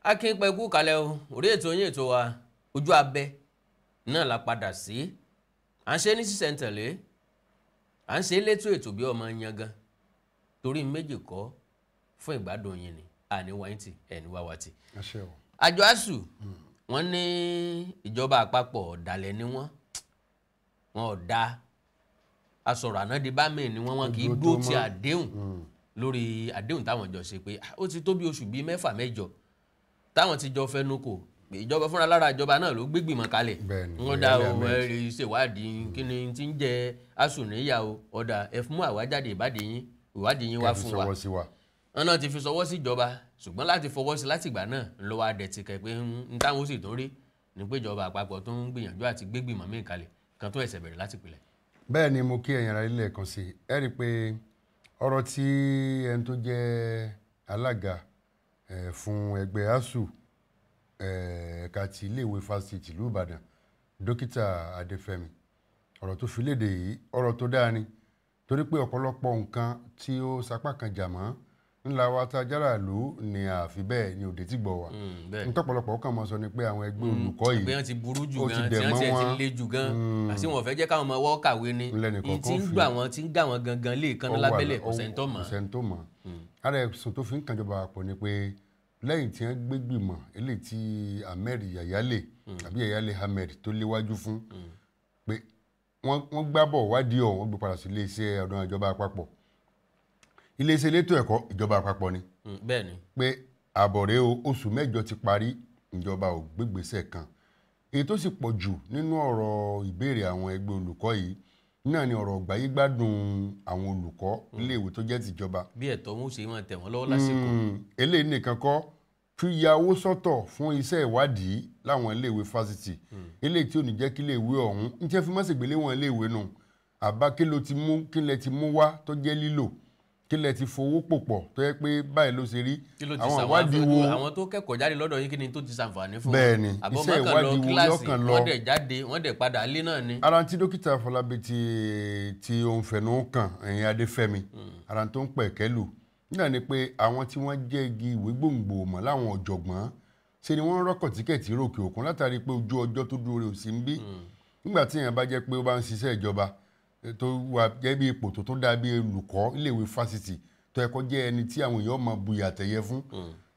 Akínpẹ̀kú kalẹ̀ o, orí ètò yín ètò wa Ojú Abẹ náà la padà sí. À ń ṣe ní sísẹ̀ntẹ̀lé, à ń ṣe létò ètò bí ọmọ yangan torí méjì kọ́ fún ìgbádùn yín ni àní wáyé tì ẹni wá wá tì. Àjọ ASUU wọ́n ní ìjọba àpapọ̀ ọ̀dàlẹ̀ ni wọ́n ò dá asọ̀rọ̀ àná di bá mi ni wọ́n kì í dúró ti àdéhùn lórí àdéhùn táwọn jọ ṣe pé ó ti tó bí oṣù bíi 6 mẹ́jọ táwọn ti jọ fẹnu kò ìjọba fúnra lára ìjọba náà ló gbégbìmọ̀ kalẹ̀ wọ́n dá o ẹ̀rí ṣèwádìí kí ni ti ń jẹ ASUU níyà o ọ̀dà ẹ fún àwájáde ìwádìí yín wá fún wa wọn náà ti fi sọwọ́ sí ìjọba ṣùgbọ́n láti fọwọ́ sí látìgbà náà ló wá dẹ̀ ti kẹ́ pé ń táwọn ó sì tún rí ni pé ìjọba àpapọ̀ tó ń gbìyànjú àti gbégbìmọ̀ míì kalẹ̀ kan tó ẹ̀sẹ̀ bẹ̀rẹ̀ láti pilẹ̀. Bẹ́ẹ̀ ni mo kí ẹ̀yin ará ilé kan sí ẹ rí i pé ọ̀rọ̀ tí ẹni tó jẹ́ alága fún ẹgbẹ́ ASUU ẹ̀ka ti iléèwé fásitì ìlú Ìbàdàn Dókítà Adéfẹ́mi ọ̀rọ̀ tó fi léde yìí ọ̀rọ̀ tó dáa ni torí pé ọ̀pọ̀lọpọ̀ nǹkan tí ó sapá kan jà mọ́ ńlá wa tá a jára lù ní àfi bẹ́ẹ̀ ni òde tí gbọ́ wa ntọ́pọ̀lọpọ̀ kàn máa sọ ni pé àwọn ẹgbẹ́ olùkọ́ yìí pé wọ́n ti burú jù gan tí wọ́n ti le jù gan àti wọn fẹ́ jẹ́ káwọn ọmọ wọ́ kàwé ni tí ń gbà wọn tí ń gà wọn gangan lè kan lábẹ́lẹ̀ kò sẹ́ni tó mọ̀. Kò sẹ́ni tó mọ̀. Ara ẹ̀sùn tó fi ń kànjọba àpọ̀ ni pé lẹ́yìn tí wọ́n gbé gbìmọ̀ eléyìí tí Ahmed Yayale àbí Yayale Ahmed tó léwájú fún pé wọ́n gbábọ̀ wádìí ọ̀ wọ́n gbé padà sí iléeṣẹ́ ọ̀dọ̀ ìjọba àpapọ̀ iléeṣẹ́ elétò ẹ̀kọ́ ìjọba àpapọ̀ ni bẹ́ẹ̀ni pé àbọ̀rẹ́ o oṣù mẹ́jọ ti parí ìjọba ò gbégbèsè kan èyí tó sì pọ̀ jù nínú ọ̀rọ̀ ìbéèrè àwọn ẹgbẹ́ olùkọ́ yìí náà ni ọ̀rọ̀ gbáyégbádùn àwọn olùkọ́ iléèwé tó jẹ́ tìjọba. Bí ẹ̀tọ́ wọn ṣe máa tẹ̀ wọ́n lọ́wọ́ lásìkò. Eléyìí nìkan kọ́ fi ya owó sọ́tọ̀ fún iṣẹ́ ìwádìí láwọn iléèwé fásitì eléyìí tí ò ní jẹ́ kí iléèwé ọ̀hún ń tẹ́ fi mọ́sẹ̀gbélé wọn iléèwé nù àbá kí ló ti mú kí lẹ ti mú wá tó jẹ́ lílò kí lẹ ti fowó pò pọ̀ tó yẹ pé báyìí ló ṣe rí àwọn ìwádìí wo àwọn tó kẹ́kọ̀ọ́ jáde lọ́dọ̀ yín kí ni tó ti ṣàǹfààní fún wọn. Bẹ́ẹ̀ni iṣẹ́ ìwádìí wo lọ́kàn lọ wọ́n dẹ̀ jáde wọ́n dẹ̀ padà lé náà ni. Ara tí dókítà Fọlábí tí òun fẹ̀nù kàn ẹ̀yìn Adéfẹ́mi ara tó ń pẹ̀ kẹ́lù nígbà ni pé àwọn tí wọ́n jẹ́ igi ìwé gbòǹgbò mọ̀ láwọn ọ̀jọ̀gbọ́n ṣe ni wọ́n rọ́kọ̀ tíkẹ̀tì ròkè òkun látàrí pé ojú ọjọ́ tó dúró rè ò sí ń bí nígbà tí èèyàn bá jẹ́ pé ó bá ń ṣiṣẹ́ ìjọba tó wà jẹ́ bí ipò tó tó dáa bí olùkọ́ iléèwé fásitì tó ẹ̀kọ́ jẹ́ ẹni tí àwọn èèyàn máa buyì àtẹ̀yẹ fún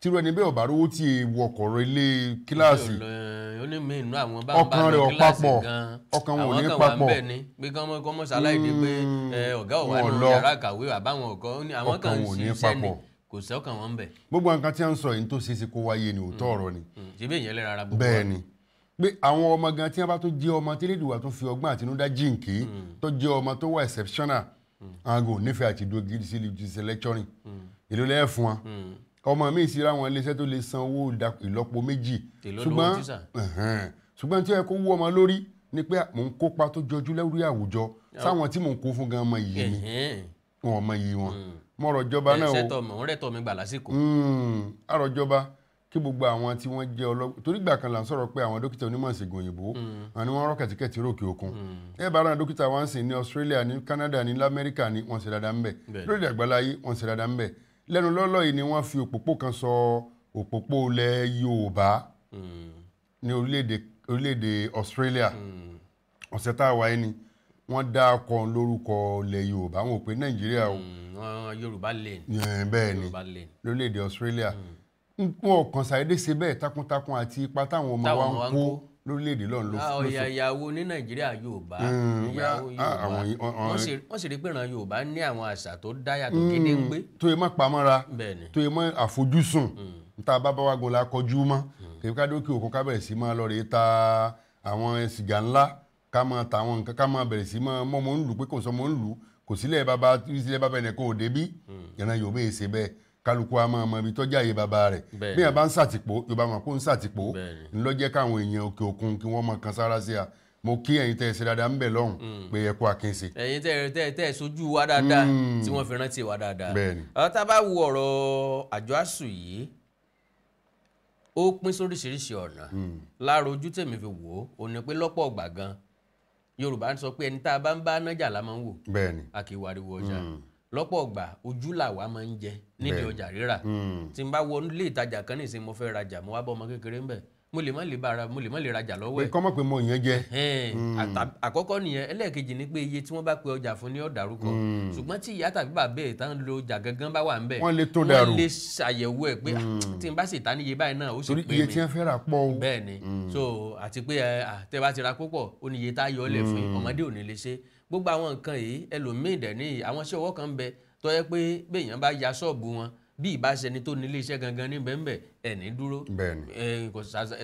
tírú ẹni bẹ́ẹ̀ ọ̀bá rówó tí ewu ọkọ̀ rẹ ilé kíláàsì ọkàn rẹ̀ ọ̀pápọ̀ ọkàn wọn ò ní papọ̀ pé kí wọ́n ṣaláìdí pé ọ̀gá ọ̀wá nù yàrá kàwé àbáwọn ọ̀kọ́ àwọn kan ń ṣiṣẹ́ ni kò sí ọkàn wọn bẹ̀. Gbogbo nǹkan tí a ń sọ yìí tó ṣeé ṣe kó wáyé ni òótọ́ ọ̀rọ̀ ni. Ṣé bí èèyàn lẹ́ra ara gbogbo wa. Bẹ́ẹ̀ ni pé àwọn ọmọ gan tí wọ́n bá tó jẹ́ ọmọ tí Elédùwà tó fi ọgbọ́n àtinúdá jíǹkí tó jẹ́ ọmọ tó wà exceptional àwọn ò nífẹ̀ẹ́ àti dúró gidi sí ibi lecturing èló lẹ́ẹ̀ fún wọn ọmọ mi sì ráwọn iléeṣẹ́ tó lè san owó ìlọ́po méjì ṣùgbọ́n tí ó yẹ kó wú ọmọ lórí ni pé mò ń kópa tó jọjú lórí àwùjọ sáwọn tí mò ń kó fún gan ọmọ yìí ni wọn ọmọ yìí wọn mọ̀rọ̀ jọba náà o mọ̀ ń rẹ̀tọ̀ mi gbà lásìkò. Àròjọba kí gbogbo àwọn tí wọ́n jẹ́ ọlọ́gbọ́n torí ìgbà kan là ń sọ̀rọ̀ pé àwọn dókítà onímọ̀ ìṣègùn òyìnbó àwọn ni wọ́n rọ́ kẹ̀tíkẹ̀tì rókè òkun ẹ bá ara dókítà wa ń sìn ní Australia ní Canada ní Amẹ́ríkà ní wọ́n ṣe dáadáa ń bẹ̀ lórí àgbáláyé wọ́n ṣe dáadáa ń bẹ̀ lẹ́nu lọ́lọ́ yìí ni wọ́n fi òpópó kan sọ òpópó ilẹ̀ Yorùbá ní orílẹ̀-èdè Australia ọ̀sẹ̀ tá a wáyé ni wọ́n dá ọkọ̀ lórúkọ ilẹ̀ Yorùbá wọn ò pé Nàìjíríà o. Yorùbá lane. Bẹ́ẹ̀ ni lórílẹ̀-èdè Australia wọn kàn ṣàdédé ṣe bẹ́ẹ̀ takuntakun àti ipa táwọn ọmọ wa ń kó lórílẹ̀‐èdè lọ́nà ló fún. Ìyàwó ní Nàìjíríà Yorùbá ìyàwó Yorùbá wọ́n sì rí pé ìran Yorùbá ní àwọn àṣà tó dá yàtọ̀ gédéǹgbé. Tó yẹ mọ́ pamọ́ra tó yẹ mọ́ àfojúsùn níta bá bá wa gun la kọjú mọ́ kì í ká dókè òkun ká bẹ̀rẹ̀ sí máa lọ rèé ta àwọn sìgá ńlá ká máa ta àwọn nǹkan ká máa bẹ̀rẹ̀ sí máa mọ́ mọ́ ń lù pé kò sọ mọ́ ń lù kò sílẹ̀ bàbá sílẹ̀ bàbá ẹnìkan ò débí ìran Yorùbá yìí ṣe bẹ́ẹ̀ kálukú a máa mọ ibi tọ́jà yé bàbá rẹ̀ bí yàn bá ń sàtìpó Yorùbá mọ̀ kó ń sàtìpó ńlọ́jẹ́ káwọn èèyàn òkè òkun kí wọ́n mọ kan sára sí a mo kí ẹ̀yin tẹ́ ẹ ṣe dáadáa ń bẹ̀ lọ́hùn pé ẹ kú àkínṣe. Ẹ̀yin tẹ́ ẹ sojú wa dáadáa tí wọ́n fi rántí wa dáadáa. Tá a bá wo ọ̀rọ̀ àjọ ASUU yìí ó pín sóríṣiríṣi ọ̀nà lára ojú tèmi fi wò ó ní pé lọ́pọ̀ ọgbà gan Yorùbá ń sọ pé ẹni tá a bá ń bá nájà la máa ń wò a kì í wariwo ọjà. Lọ́pọ̀ ọgbà ojú làwa máa ń jẹ nídìí ọjà rírà. Tí n bá wọ ilé ìtajà kan nísìnyí, mo fẹ́ rajà, mo wá bá ọmọ kékeré ńbẹ̀, mo lè má lè bá ra, mo lè má lè rajà lọ́wọ́ ẹ̀. Kọ́ mọ̀ pé mo yẹn jẹ. Àkọ́kọ́ nìyẹn. Ẹlẹ́ẹ̀kejì ni pé iye tí wọ́n bá pe ọjà fún ní ọ̀dàrúkọ, ṣùgbọ́n tí ìyá tàbí bàbá ẹ̀ tán lo ọjà gangan bá wà ńbẹ̀, wọ́n lè tó dàrú, wọ́n lè ṣàyẹ̀wò ẹ̀ pé tí n bá sì ta níye báyìí náà ó sì pé mi. Torí iye tí wọ́n fẹ́ rà pọ̀ o. Bẹ́ẹ̀ ni. So àti pé tẹ́ bá ti ra púpọ̀, ó ní iye tá a yọ ọ́ lẹ̀ fún ọmọdé ò ní lè ṣe gbogbo àwọn nǹkan yìí. Ẹlòmíì dẹ̀ ní àwọn iṣẹ́ ọwọ́ kan ń bẹ tó yẹ pé béèyàn bá ya ṣọ́ọ̀bù wọn, bí ìbáṣẹni tó nílé iṣẹ́ gangan ní bẹ́ẹ̀nbẹ́ẹ̀ ẹ̀ ní dúró.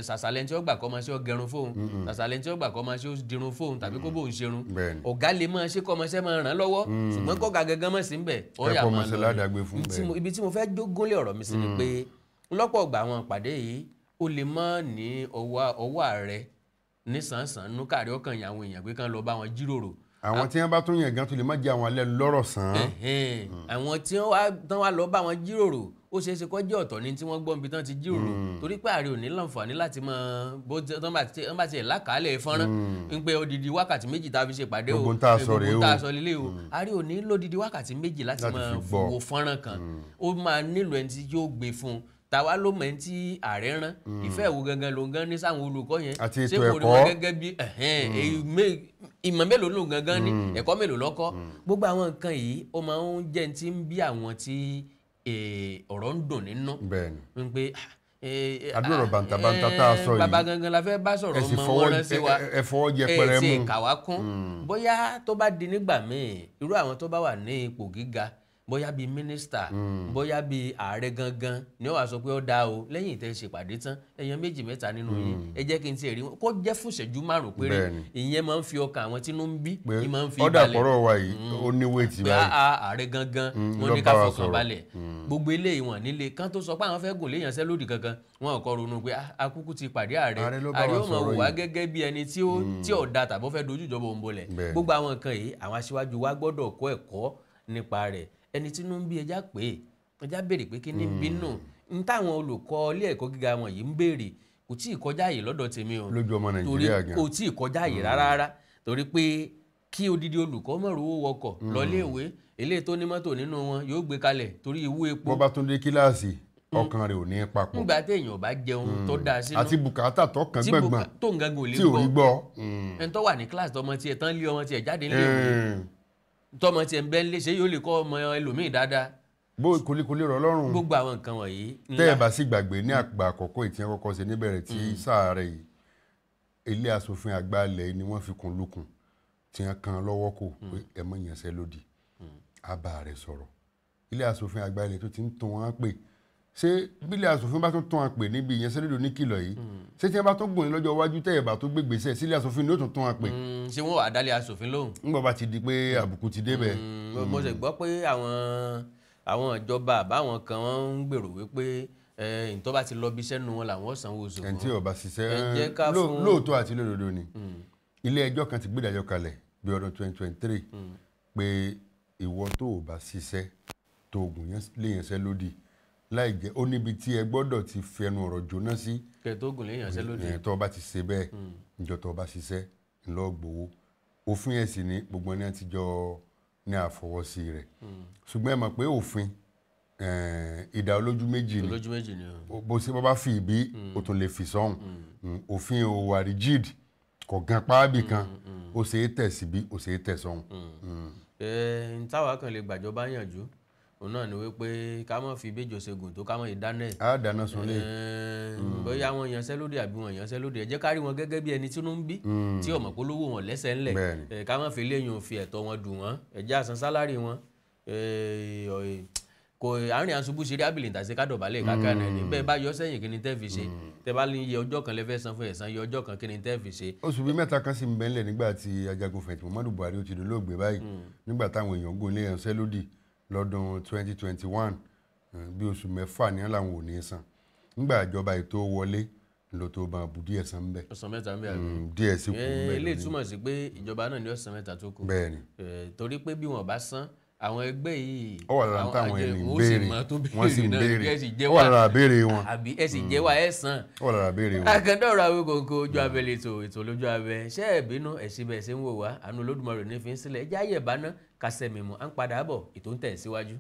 Ṣàṣàlẹ̀ tí ó gbà kọ́ máa ṣe ó gẹrun fóun, ṣàṣàlẹ̀ tí ó gbà kọ́ máa ṣe ó dirun fóun tàbí kó bóun ṣerun. Ọ̀gá lè máa ṣe kọ́ ọmọṣẹ́ máa ràn án lọ́wọ́, ṣùgbọ́n kọ́ga gangan mọ̀ sí ń bẹ̀ ọ̀yà máa lọ. Ibi tí mo fẹ́ jógúnlé ọ̀rọ̀ mi sí ni pé lọ́pọ̀ ọgbà àwọn ìpàdé yìí ó lè má ní ọwọ́ ààrẹ nísànsán nú káàrí ọkàn yẹn àwọn èèyàn pé kán lọ bá wọn jíròrò. Àwọn tí wọ́n bá tún yàn gan tó lè má jẹ́ àwọn alẹ́ lọ́rọ̀ sàn án. Àwọn tí wọ́n wá lọ bá wọn jíròrò, ó ṣeé ṣe kó jẹ́ ọ̀tọ̀ ní tí wọ́n gbọ́ níbi tán ti jíròrò, torí pé ààrẹ ò ní láǹfààní láti mọ bó tán bá tiẹ̀ lákàálẹ̀ fọ́nrán ń pé odidi wákàtí 2 tá a fi ṣe pàdé o, gbogbo tá a sọ rèé o, tá a sọ lélẹ̀ o. Ààrẹ ò ní lódidi wákàtí 2 láti máa wo fọ́nrán kan, ó máa nílò ẹni tí yóò gbé fún un. Tàwa ló mọ̀ tí ààrẹ rán ìfẹ́ ìwo gangan ló ń gan ní sáwọn olùkọ́ yẹn, ṣé kò rí wọn gẹ́gẹ́ bí ìmọ̀ mélòó ló ń gangan ní, ẹ̀kọ́ mélòó lọ́kọ́. Gbogbo àwọn nǹkan yìí ó máa ń jẹ́ tí ń bí àwọn tí ọ̀rọ̀ ń dùn nínú. Bẹ́ẹ̀ni. Pé àdúrà bàǹtàbàǹtà tá a sọ yìí, bàbá gangan la fẹ́ bá sọ̀rọ̀, ọmọ wọn rán sí wa, ẹ fọwọ́ yẹpẹrẹ mú, ẹ ti kà wá kún. Bóyá tó bá di nígbà míì, irú àwọn tó bá wà ní ipò gíga, bóyá bíi mínísítà, bóyá bíi ààrẹ gangan ni ó wá sọ pé ó dáa o, lẹ́yìn tẹ́ ṣèpàdé tán, èèyàn 2 mẹ́ta nínú yín ẹ jẹ́ kí n tiẹ̀ rí wọn, kó jẹ́ fún ìṣẹ́jú 5 péré. Ìyẹn máa ń fi ọkàn àwọn tínú ń bí, ìyẹn máa ń fi ọ̀dà balẹ̀. Pọ̀rọ̀ wa yìí ó ní wéètì pé báyìí ààrẹ gangan wọn ní ká fọkàn balẹ̀. Gbogbo eléyìí wọn nílé kán tó sọ pé àwọn fẹ́ gùn léèyàn sẹ́ lódì kankan, wọn ò kọ́ ronú pé akúkú ti pàdé ààrẹ, ààrẹ ó mọ̀ wá gẹ́gẹ́ bí ẹni tí ó da tàbó fẹ́ dojú ìjọba òun bolẹ̀. Gbogbo àwọn nǹkan yìí àwọn aṣíwájú wa gbọ́dọ̀ kọ́ ẹ̀kọ́ nípa rẹ̀. Ẹni tí inú ń bí ẹja pé ẹja béèrè pé kí ni ń bínú n táwọn olùkọ́ ilé ẹ̀kọ́ gíga wọn yìí ń béèrè kò tí ì kọjá yìí lọ́dọ̀ tèmi o, lójú ọmọ Nàìjíríà gan kò tí ì kọjá yìí rárá, torí pé kí odidi olùkọ́ mọ̀ rówó wọkọ̀ lọ́léèwé, eléyìí tó ní mọ́tò nínú wọn yóò gbé kalẹ̀ torí ìwú epo. Bọ́ bá tún dé kíláàsì ọkàn rẹ̀ ò ní papọ̀. Nígbà téèyàn bá jẹun tó dáa sínú àti bùkátà tó kàn gbẹ̀ngbọ̀n tó ń gangan ò lè tí ò rí gbọ́. Ẹni tó wà ní kíláàsì tọmọ tiẹ̀ tán lé ọmọ tiẹ̀ jáde nílé ìwé, tọmọ tiẹ̀ ń bẹ́ ń lé, ṣé yóò lè kọ́ ọmọ ẹlòmíì dáadáa. Bó kólékólé rọ lọ́rùn. Gbogbo àwọn nǹkan wọ̀nyí. Tẹ́ ẹ bá sì gbàgbé ní àgbà àkọ́kọ́ ìtìyẹn kọ́kọ́ ṣe níbẹ̀rẹ̀ tí sáà rẹ̀ yìí, ilé asòfin àgbà ilẹ̀ ni wọ́n fi kún lukùn tí wọ́n kan lọ́wọ́ kò pé ẹ mọ̀ yẹn lódì àbá rẹ̀ sọ̀rọ̀. Ilé asòfin àgbà ilẹ̀ tó ti ń tún wọn pè, ṣé bílẹ̀ asòfin bá tún tún wọn pè níbi ìyẹnsẹ́lódì oníkìlọ̀ yìí, ṣé tí wọ́n bá tún gùn ní lọ́jọ́ iwájú tẹ́ ẹ̀ bá tó gbégbèsè sílé asòfin ni ó tún tún wọn pè. Ṣé wọ́n wà dálé asòfin lóhùn. Ńgbà bá ti di pé àbùkù ti débẹ̀. Mo ṣe gbọ́ pé àwọn ìjọba àbáwọn kan wọ́n ń gbèrò wípé ìtọ́ bá ti lọ bí iṣẹ́ nu wọn làwọn sanwó oṣù fún. Ẹni tí ó bá ṣiṣẹ́ lóòótọ́ àti lódodo ni ilé ẹjọ́ kan ti gbédàjọ́ kalẹ̀ bí ọdún 2023 pé ìwọ tó o bá ṣiṣẹ́ tó oògùn léyànṣẹ́ lódì láì jẹ́ ó níbi tí ẹ gbọ́dọ̀ ti fẹnu ọ̀rọ̀ jóná sí. Kẹ́ tó gùn léyànṣẹ́ lódì. Ẹ̀ tó o bá ti ṣe bẹ́ẹ̀ ìjọ tó o bá ṣiṣẹ́ ńlọ gbowó. Òfin ẹ̀ sì ni gbogbo ẹni àtijọ́ ní àfọwọ́sí rẹ̀, ṣùgbọ́n ẹ mọ̀ pé òfin ìdá olójú méjì ni, bó ṣe bá fi ìbí o tún lè fi sọ́hùn. Òfin ò wà rigid, kò gan páábì kan, ó ṣe é tẹ̀ síbí ó ṣe é tẹ̀ sọ́hùn. N táwa kan lè gbàjọba yànjú òun náà ni wípé ká má fi béjò ṣègùn tó ká má dáná ẹ̀. Á dáná sunlé. Bóyá wọn yanṣẹ́ lódì àbí wọn yanṣẹ́ lódì, ẹ jẹ́ ká rí wọn gẹ́gẹ́ bí ẹni tínú ń bí tí ọmọ polówó wọn lẹ́sẹ̀ ńlẹ̀, ká má fi léyìn òfin ẹ̀tọ́ wọn dùn wọ́n, ẹ jẹ́ àsan sálárì wọn. Kò àárín àṣubú ṣeré ábìlì ìtàsí kádọ̀bálẹ̀ káká náà ni bẹ́ẹ̀ bá yọ sẹ́yìn kí ni tẹ́ fi ṣe, tẹ́ bá ní iye ọjọ́ kan lè fẹ́ san fún ẹ̀san iye ọjọ́ kan kí ni tẹ́ fi ṣe. Oṣù bíi mẹ́ta kan sì ń bẹ́ńlẹ̀ nígbà tí ajagunfẹ̀yìntì Muhammadu Buhari ó ti dolóògbé báyìí, nígbà táwọn èèyàn gún ilé ìyanṣẹ́lódì lọ́dún 2021 bí oṣù mẹ́fà ní làwọn ò ní san, nígbà ìjọba ètò wọlé ló tó bá bu díẹ̀ san bẹ́ẹ̀. Ọ̀sán mẹ́ta ń bẹ àbí? Díẹ̀ sí kù bẹ́ẹ̀. Eléyìí túmọ̀ sí pé ìjọba náà ní ọ̀sán mẹ́ta tó kù. Bẹ́ẹ̀ni. Torí pé bí wọn bá san Àwọn ẹgbẹ́ yìí, Ó wà lára táwọn àjẹ ẹni ń wọn ó sì béèrè, mọ tó wọ́n sì béèrè ń náà, béèrè. ẹ sì jẹ́ Ó wà wá lára béèrè wọn. Àbí ẹ sì jẹ́ wá ẹ̀ sàn. Ó wà lára béèrè wọn. Àkàndọ̀rọ̀ Awíkonko ojú abẹ lètò, ètò lójú abẹ. Ṣé ẹ bínú ẹ síbẹ̀ ṣe ń wò wá? Àánú Olódùmarè ní fi ń sílẹ̀. Ẹ jẹ́ àyè ìbáná kásẹ̀ mímu, à ń padà bọ̀, ètò ń tẹ̀ síwájú.